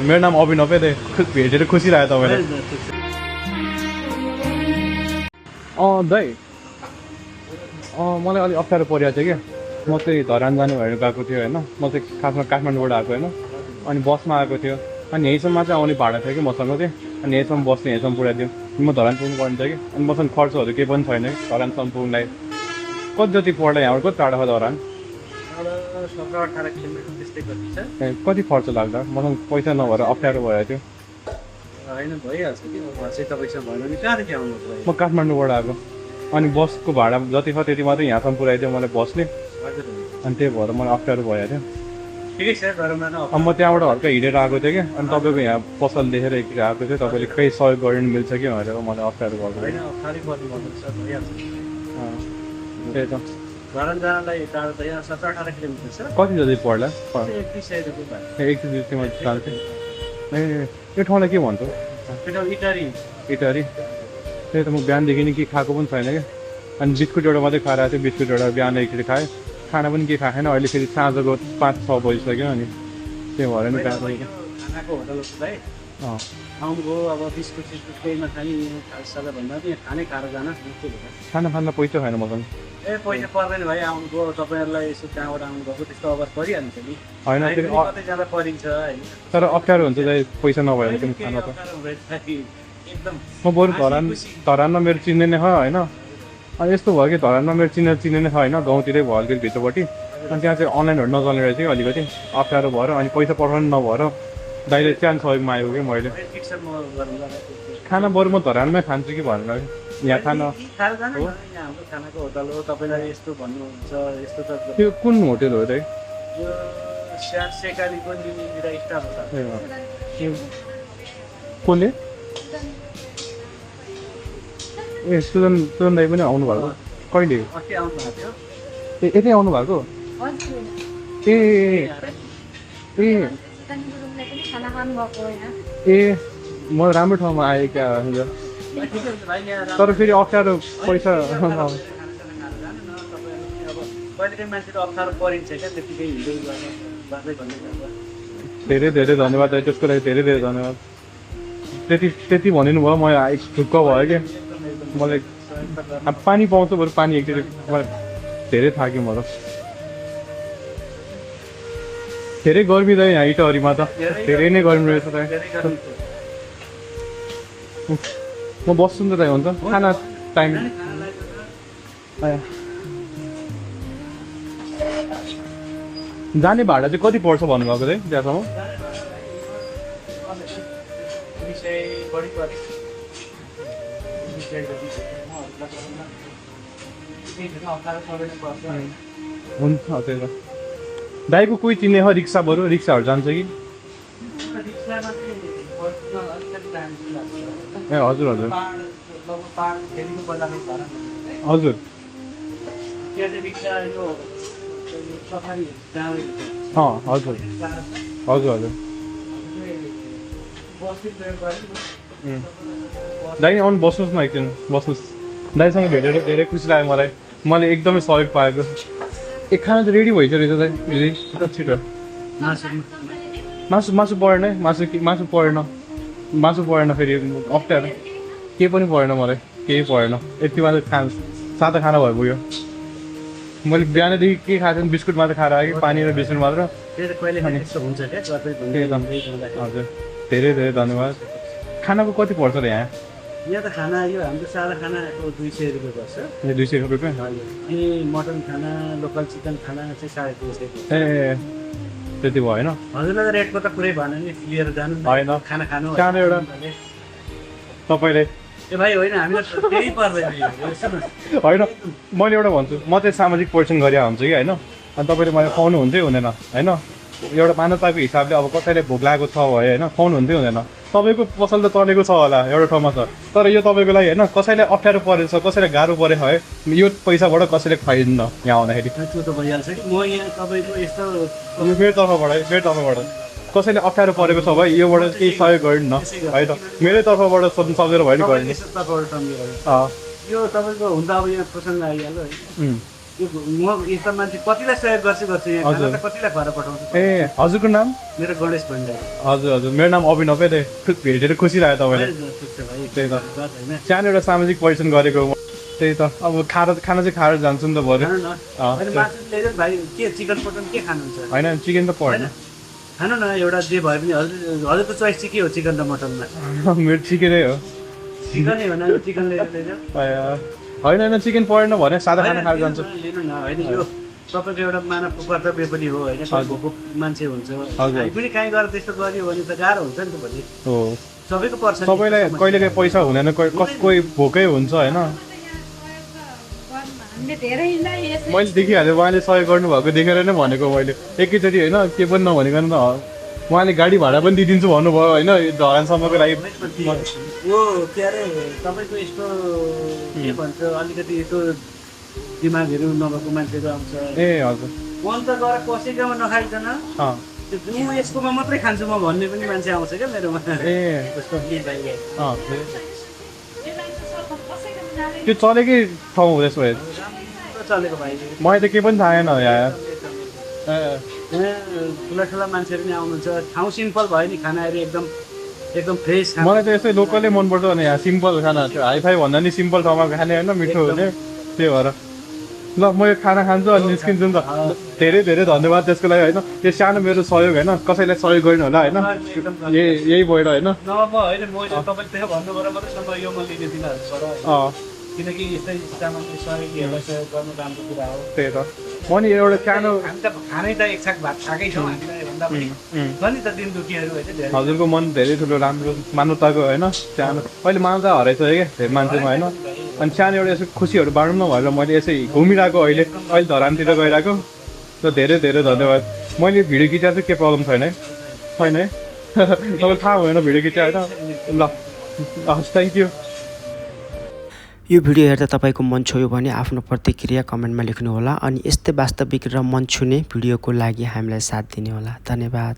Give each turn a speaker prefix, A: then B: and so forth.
A: मेरो नाम अभिनव है भेटेर खुसी लाग्यो तपाईँलाई दाइ मलाई अलिक अप्ठ्यारो परिरहेको थियो क्या म चाहिँ धरान जाने भएर गएको थियो होइन म चाहिँ खासमा काठमाडौँबाट आएको होइन अनि बसमा आएको थियो अनि यहीँसम्म चाहिँ आउने भाडा थियो कि मसँग चाहिँ अनि यहीँसम्म बस्ने यहीँसम्म पुऱ्याइदियो म धरान पुग्नु पर्ने थियो कि अनि मसँग खर्चहरू केही पनि छैन कि धरानसम्म पुग्नुलाई कति जति पर्ला यहाँबाट कति टाढा छ धरान कति खर्च लाग्दा मसँग पैसा नभएर अप्ठ्यारो भएको थियो म काठमाडौँबाट आएको अनि बसको भाडा जति छ त्यति मात्रै यहाँसम्म पुऱ्याइदियो मलाई बसले अनि त्यही भएर मलाई अप्ठ्यारो भएको थियो अब म त्यहाँबाट हल्का हिँडेर आएको थिएँ कि अनि तपाईँको यहाँ पसल देखेर एकतिर आएको थियो तपाईँले केही सहयोग गरिदिनु मिल्छ कि भनेर मलाई अप्ठ्यारो भएको त्यही त कति जति पर्ला 1-2 चाल्छ ए यो ठाउँलाई के भन्छ इटारी त्यही त म बिहानदेखि नि के खाएको पनि छैन क्या अनि बिस्कुट एउटा मात्रै खाएर आएको थिएँ बिस्कुट एउटा बिहान एकचोटि खाएँ खाना पनि के खाएन अहिले फेरि साँझको 5-6 बजिसक्यो अनि त्यही भएर नि खाना खाना पैसा छैन मसँग
B: पैसा पर्दैन भाइ आउनुभयो तपाईँहरूलाई यसो त्यहाँबाट आउनुभएको त्यस्तो अवस्था परिहाल्छ नि
A: होइन
B: कतै जाँदा परिन्छ होइन
A: तर अप्ठ्यारो हुन्छ पैसा नभएर पनि खाना त म बरु धरानमा मेरो चिन्ने नै छ होइन अनि यस्तो भयो कि धरानमा मेरो चिन्ने नै छ होइन गाउँतिरै भयो अलिकति भित्रपट्टि अनि त्यहाँ चाहिँ अनलाइनहरू नचल्ने रहेछ कि अलिकति अप्ठ्यारो भएर अनि पैसा पठाउनु नभएर दाइले त्यहाँ सहयोगमा आएको कि मैले खाना बरु म धरानमै खान्छु कि भनेर यहाँ खाना त्यो कुन होटेल हो दाइ कसले ए सुजन दाइ पनि आउनु भएको कहिले ए यतै आउनु भएको ए ए ए म राम्रो ठाउँमा आएँ क्या तर फेरि अप्ठ्यारो पैसा धेरै धेरै धन्यवाद त्यसको लागि धेरै धेरै धन्यवाद त्यति भनिदिनु भयो म ढुक्क भयो कि मलाई अब पानी पाउँछ बरु पानी एकचोटि मलाई धेरै थाक्यो म त धेरै गर्मी त यहाँ इटहरीमा त धेरै नै गर्मी रहेछ त म बस्छु नि त हुन्छ खाना टाइम जाने भाडा चाहिँ कति पर्छ भन्नुभएको चाहिँ त्यहाँसम्म हुन्छ त्यही त दाइको कोही चिन्ने छ रिक्सा बरु रिक्साहरू जान्छ कि ए हजुर हजुर हजुर हजुर हजुर हजुर दाइ आउनु बस्नुहोस् न एकदिन बस्नुहोस् दाइसँग भेटेर धेरै खुसी लाग्यो मलाई एकदमै सहयोग पाएको खाना त रेडी भइसक्यो रहेछ दाइ छिटो मासु परेन है मासु परेन फेरि अप्ठ्यारो केही पनि परेन मलाई केही परेन यति मात्रै सादा खाना भयो पुग्यो मैले बिहानदेखि के खाएको थिएँ बिस्कुट मात्रै खाएर आएँ कि पानी र बिस्कुट मात्र हजुर धेरै धेरै धन्यवाद खानाको कति पर्छ र यहाँ
B: त खाना यो हाम्रो सादा खानाको 200 रुपियाँ पर्छ
A: 200 रुपियाँ
B: अनि मटन खाना लोकल चिकन खाना चाहिँ 250
A: ए त्यति भयो होइन
B: हजुरलाई त रेटको त कुरै भएन नि लिएर जानु
A: होइन
B: खाना खानु
A: सानो एउटा तपाईँले
B: ए भाइ होइन हामीलाई केही पर्दैन
A: होइन मैले एउटा भन्छु म चाहिँ सामाजिक परिश्रम गरिरहेको हुन्छु कि होइन अनि तपाईँले मलाई खुवाउनु हुन्थ्यो हुँदैन होइन एउटा मानवताको हिसाबले अब कसैले भोक लागेको छ भयो होइन खुवाउनु हुन्थ्यो हुँदैन तपाईँको पसल त चलेको छ होला एउटा ठाउँमा छ तर यो तपाईँको लागि होइन कसैलाई अप्ठ्यारो परेछ कसैलाई गाह्रो परेछ है यो पैसाबाट कसैले खुवाइदिन्न यहाँ आउँदाखेरि
B: त्यो त भइहाल्छ कि म यहाँ तपाईँको यस्तो
A: मेरो तर्फबाट कसैले अप्ठ्यारो परेको छ भए योबाट केही सहयोग गरिदिनु न है त मेरै तर्फबाट सोध्नु सक्दैन भयो नि गरिदिनु
B: यो तपाईँको हुँदा अब यहाँ प्रसङ्ग आइहाल्यो है यो म यस्ता मान्छे कतिलाई सहयोग गर्छु यहाँ खाना त कतिलाई खुवाएर पठाउँछु।
A: ए हजुरको नाम?
B: मेरो गणेश भण्डारी।
A: हजुर हजुर मेरो नाम अभिनव दे। भेटेर खुसी लाग्यो तपाईँलाई। त्यही त सानो एउटा सामाजिक परिश्रम गरेको त्यही त अब खाना चाहिँ खाएर जान्छु नि त भरे।
B: भाइ के चिकन मटन के खानुहुन्छ?
A: होइन चिकन त पर्दैन।
B: खानु न एउटा जे भए पनि हजुरको चोइस चाहिँ के हो चिकन र मटनमा?
A: मेरो चिकनै हो।
B: चिकनै हो न चिकन
A: होइन होइन चिकन परेन भने सादा खाना खाएर जान्छु।
B: लिनु न होइन यो तपाईँको एउटा मानवको कर्तव्य पनि हो होइन भोको मान्छे हुन्छ हामी पनि काहीँ गएर त्यस्तो गरियो भने त गाह्रो हुन्छ नि त भोलि
A: हो
B: सबैको पर्छ
A: सबैलाई कहिलेकाहीँ पैसा हुँदैन कोही भोकै हुन्छ होइन मैले देखिहालेँ उहाँले सहयोग गर्नुभएको देखेर नै भनेको मैले एकैचोटि होइन के पनि नभनिकन त उहाँले गाडी भाडा पनि दिइदिन्छु भन्नुभयो होइन धरानसम्मको लागि
B: ओ के अरे तपाईँको यस्तो के भन्छ अलिकति यस्तो दिमागहरू नभएको मान्छेहरू आउँछ
A: ए हजुर
B: मन त गएर कसैकोमा नखाइकन म यसकोमा मात्रै खान्छु म भन्ने पनि मान्छे आउँछ क्या मेरोमा
A: ए त्यो चलेकै ठाउँ हुँदैछ भाइ
B: चलेको भाइ
A: मलाई त केही पनि थाहा छैन यहाँ
B: ठुला ठुला मान्छेहरू पनि आउनुहुन्छ ठाउँ सिम्पल भयो नि खानाहरू एकदम एकदम फ्रेस
A: मलाई त यस्तै लोकलै मनपर्छ भने यहाँ सिम्पल खाना हाइफाई भन्दा नि सिम्पल ठाउँमा खाने होइन मिठो हुने त्यही भएर ल म यो खाना खान्छु अनि निस्किन्छु नि त धेरै धेरै धन्यवाद त्यसको लागि होइन यो सानो मेरो सहयोग होइन कसैलाई सहयोग गरिनु होला होइन यही भएर होइन
B: किनकि यस्तै सामान्य सहयोगीहरूलाई सहयोग गर्नु राम्रो कुरा हो
A: त्यही त म नि एउटा सानो
B: हामी त खानै त एक छाक भात खाएकै छौँ हामीलाई भन्दा पनि छ नि त दिन दुखीहरू होइन
A: हजुरको मन धेरै ठुलो राम्रो मानवताको होइन सानो अहिले मानवता हराइछ क्या धेरै मान्छेमा होइन अनि सानो एउटा यसो खुसीहरू बाँडौँ न भनेर मैले यसै घुमिरहेको अहिले धरानतिर गइरहेको र धेरै धेरै धन्यवाद मैले भिडियो खिचाएको चाहिँ के प्रब्लम छैन है छैन है तपाईँलाई थाहा भएन भिडियो खिचा होइन ल हस् थ्याङ्क यू
C: यो भिडियो हेर्दा तपाईँको मन छोयो भने आफ्नो प्रतिक्रिया कमेन्टमा लेख्नुहोला अनि यस्तै वास्तविक र मन छुने भिडियोको लागि हामीलाई साथ दिनुहोला। धन्यवाद।